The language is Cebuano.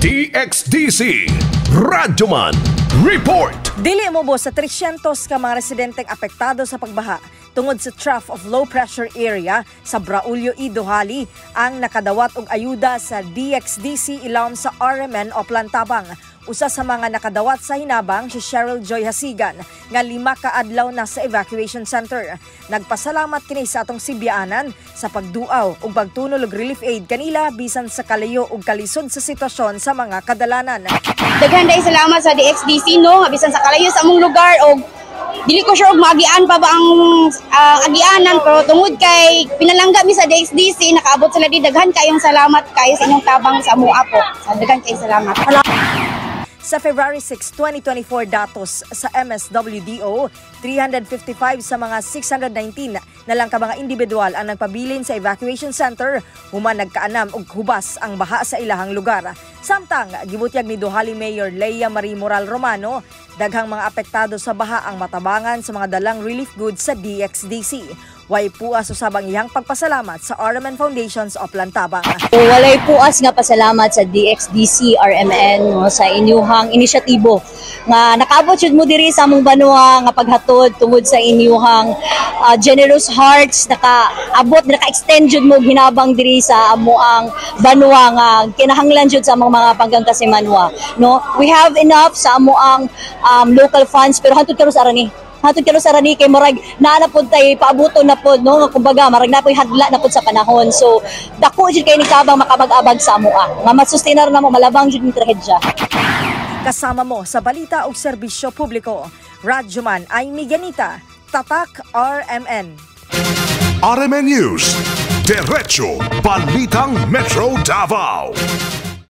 DXDC Radyoman Report. Dili mo sa 300 ka mga residenteng apektado sa pagbaha tungod sa trough of low pressure area sa Braulio E. Dohali ang nakadawat og ayuda sa DXDC ilawom sa RMN Oplan Tabang. Usa sa mga nakadawat sa hinabang si Cheryl Joy Hasigan nga 5 ka adlaw na sa evacuation center. Nagpasalamat kini sa atong Sibyaanan sa pagduaw ug pagtunol og relief aid kanila bisan sa kalayo ug kalisod sa sitwasyon sa mga kadalanan. Daghan dahil salamat sa DXDC, no, nga bisan sa kalayo sa among lugar og dili ko sure og maagian pa ba ang agianan, pero tungod kay pinalangga mi sa DXDC, nakaabot sila di. Daghan kayong salamat kayo sa inyong tabang sa amoa po. Sa daghan kayong salamat. Sa February 6, 2024 datos sa MSWDO, 355 sa mga 619 na lang ka mga individual ang nagpabilin sa evacuation center human nagkaanam og hubas ang baha sa ilahang lugar. Samtang gibutyag ni Dujali Mayor Leia Marie Moral Romano, daghang mga apektado sa baha ang matabangan sa mga dalang relief goods sa DXDC. Way puas usab ang iyang pagpasalamat sa RMN Foundations Oplan Tabang. Walay puas nga pasalamat sa DXDC RMN, no, sa inyuhang inisyatibo nga nakaabot jud mo diri sa among banwa nga paghatod. Tungod sa inyuhang generous hearts, nakaabot, naka-extend jud mo og hinabang diri sa amoang banwa nga kinahanglan jud sa among mga panggang kasimanwa, no? We have enough sa amoang local funds, pero hantod karon sa rani kay murag naa na pud tay paabuton na pod, no? Kumbaga marag na poy hadla na pod sa panahon, so dako jud kay ni tabang makabag-abag sa amoa nga masustenar na mo, malabang jud ni trahedya. Kasama mo sa balita ug serbisyo publiko. Radyoman ay Miganita, Tatak RMN. RMN News. Diretso Balitang Metro Davao.